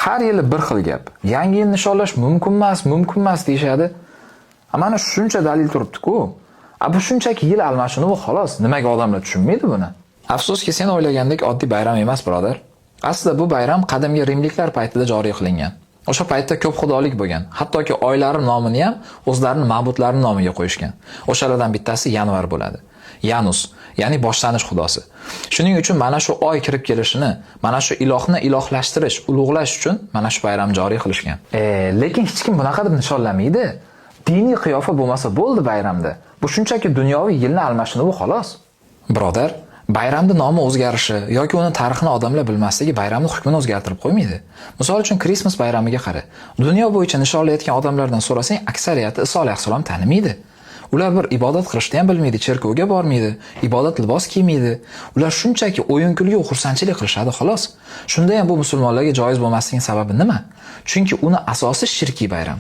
Har yili bir xil gap. Yangi yil nishonlash mumkin emas, mumkin emas deyishadi. Mana shuncha dalil turibdi-ku. Bu shunchaki yil almashinuvi xolos. Nimaga odamlar tushunmaydi buni? Afsuski, sen o'ylagandek oddiy bayram emas, birodar. Aslida bu bayram qadimgi rimliklar paytida joriy qilingan. O'sha paytda ko'p xudolik bo'lgan. Hattoki oylari nomini ham o'zlarining ma'budlari nomiga qo'yishgan. O'shalardan bittasi yanvar bo'ladi. Yanus, ya'ni boshlanish xudosi. Shuning uchun mana shu oy kirib kelishini, mana shu ilohni ilohlashtirish, ulug'lash uchun mana shu bayram joriy qilishgan. Lekin hech kim bunaqa deb nishonlamaydi. Diniy qiyofa bo'lmasa bo'ldi bayramda. Bu shunchaki dunyoviy yilni almashinuvi xolos. Birodar, bayramni nomi o'zgarishi yoki uni tarixini odamlar bilmasligi bayramni hukmini o'zgartirib qo'ymaydi. Misol uchun Christmas bayramiga qara. Dunyo bo'yicha nishonlayotgan odamlardan so'rasang, aksariyati Iso alayhissalom tanimaydi. Ular bir ibodat qilishni ham bilmaydi, cherkovga bormaydi, ibodat libos kiymaydi. Ular shunchaki o'yin-kulgi, xursandchilik qilishadi xolos. Shunda ham bu musulmonlarga joiz bo'lmasligining sababi nima? Chunki uni asosi shirkiy bayram.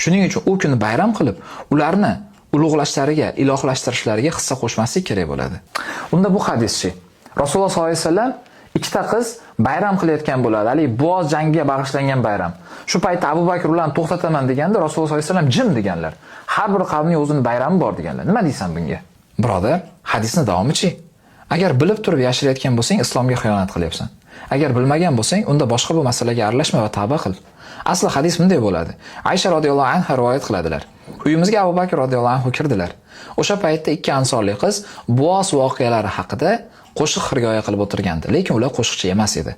Shuning uchun u kuni bayram qilib, ularni ulug'lashlariga, ilohlashtirishlariga hissa qo'shmaslik kerak bo'ladi. Unda bu hadischi. Rasululloh sollallohu alayhi vasallam ikkita qiz bayram qilayotgan bo'ladi. Haligi Buoz jangiga bag'ishlangan bayram. Shu paytda Abu Bakr ularni to'xtataman deganda Rasululloh sollallohu alayhi vasallam jim deganlar. Har bir qavmning o'zini bayrami bor deganlar. Nima deysan bunga? Birodar, hadisni davomichi? Agar bilib turib yashirayotgan bo'lsang, islomga xiyonat qilyapsan. Agar bilmagan bo'lsang, unda boshqa bu masalaga aralashma va tavba qil. Asli hadis bunday bo'ladi. Aysha radhiyallohu anha rivoyat qiladilar. Uyimizga Abu Bakr radhiyallohu anhu kirdilar. O'sha paytda ikki ansorli qiz Buoz voqealari haqida qo'shiq xirgoya qilib o'tirgandi, lekin ular qo'shiqchi emas edi.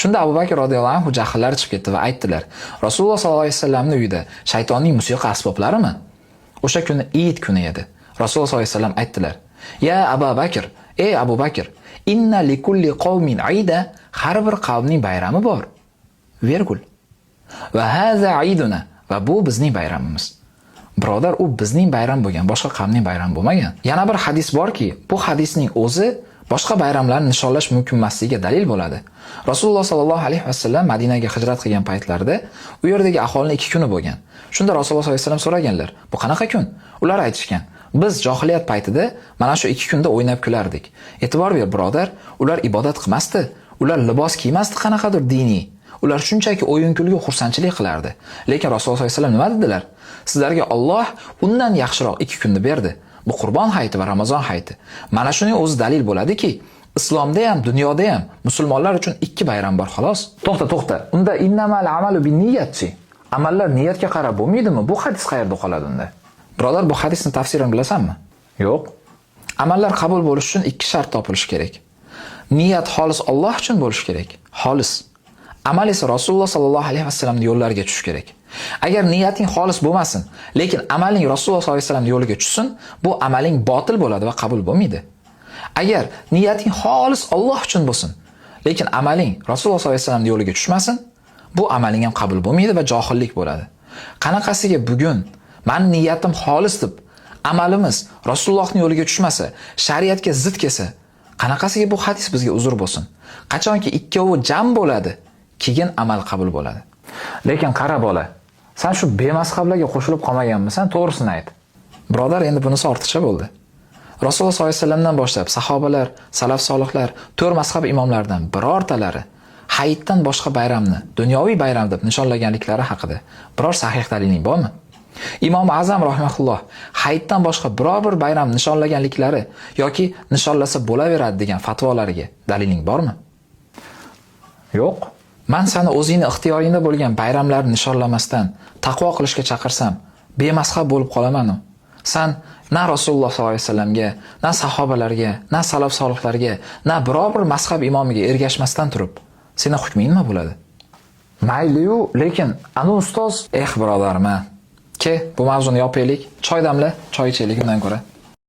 Shunda Abu Bakr radhiyallohu anhu jahllari chiqib ketdi va aytdilar: "Rasululloh sollallohu alayhi vasallamning uyida shaytonning musiqa asboblarimi?" O'sha kuni Eid kuni edi. Rasululloh sollallohu alayhi vasallam aytdilar: "Ya Abu Bakr, ey Abu Bakr, inna likulli qawmin aida, har bir qavmning bayrami bor." Vergul. Va haza aiduna, va bu bizning bayramimiz. Birodar, u bizning bayram bo'lgan, boshqa qavmning bayrami bo'lmagan. Yana bir hadis borki, bu hadisning o'zi boshqa bayramlarni nishonlash mumkin emasligiga dalil bo'ladi. Rasululloh sollallohu alayhi vasallam Madinaga hijrat qilgan paytlarida u yerdagi aholining 2 kuni bo'lgan. Shunda Rasululloh sollallohu alayhi vasallam so'raganlar: "Bu qanaqa kun?" Ular aytishgan: "Biz johiliyat paytida mana shu 2 kunda o'ynab kulardik." E'tibor ber, birodar, ular ibodat qilmasdi, ular libos kiymasdi qanaqadir diniy. Ular shunchaki o'yin-kulgi, xursandchilik qilardi. Lekin Rasululloh sollallohu alayhi vasallam nima dedilar? Sizlarga Alloh undan yaxshiroq 2 kunni berdi. Bu Qurbon hayiti va Ramazon hayiti. Mana shuning o'zi dalil bo'ladiki, islomda ham, dunyoda ham musulmonlar uchun 2 bayram bor xolos. To'xta, to'xta. Unda innamal amalu binniyatchi. Amallar niyatga qarab bo'lmaydimi? Bu hadis qayerda qoladi unda? Birodar, bu hadisning tafsirini bilasanmi? Yo'q. Amallar qabul bo'lishi uchun 2 shart topilishi kerak. Niyat xolis Alloh uchun bo'lishi kerak. Xolis. Amal esa Rasululloh sollallohu alayhi vasallamning yo'llariga tushishi kerak. Agar niyating xolis bo'lmasin, lekin amaling Rasululloh sollallohu alayhi vasallamning yo'liga tushsin, bu amaling botil bo'ladi va qabul bo'lmaydi. Agar niyating xolis Alloh uchun bo'lsin, lekin amaling Rasululloh sollallohu alayhi vasallamning yo'liga tushmasin, bu amaling ham qabul bo'lmaydi va johillik bo'ladi. Qanaqasiga bugun meni niyatim xolis deb amalimiz Rasulullohning yo'liga tushmasa, shariatga zid kelsa, qanaqasiga bu hadis bizga uzr bo'lsin? Qachonki ikkovi jam bo'ladi, keyin amal qabul bo'ladi. Lekin qara bola, sen shu bemazhablarga qo'shilib qolmaganmisan, to'g'risini ayt. Birodar, endi bunisi ortiqcha bo'ldi. Rasululloh sollallohu alayhi vasallamdan boshlab sahobalar, salaf solihlar, 4 mazhab imomlaridan birortalari hayitdan boshqa bayramni dunyoviy bayram deb nishonlaganliklari haqida biror sahih daliling bormi? Imom Azam rahimahulloh hayitdan boshqa biror bir bayram nishonlaganliklari yoki nishonlasa bo'laveradi degan fatvolariga daliling bormi? Yo'q. Men seni o'zingni ixtiyoringda bo'lgan bayramlarni nishonlamasdan taqvo qilishga chaqirsam, bemazhab bo'lib qolaman-u. San na Rasululloh sollallohu alayhi vasallamga, na sahobalarga, na salaf solihlarga, na biror bir mazhab imomiga ergashmasdan turib, seni hukming nima bo'ladi? Mayli-yu, lekin anu ustoz, eh birodarim, ke, bu mavzuni yopaylik. Choy damla, choy ichaylik undan ko'ra.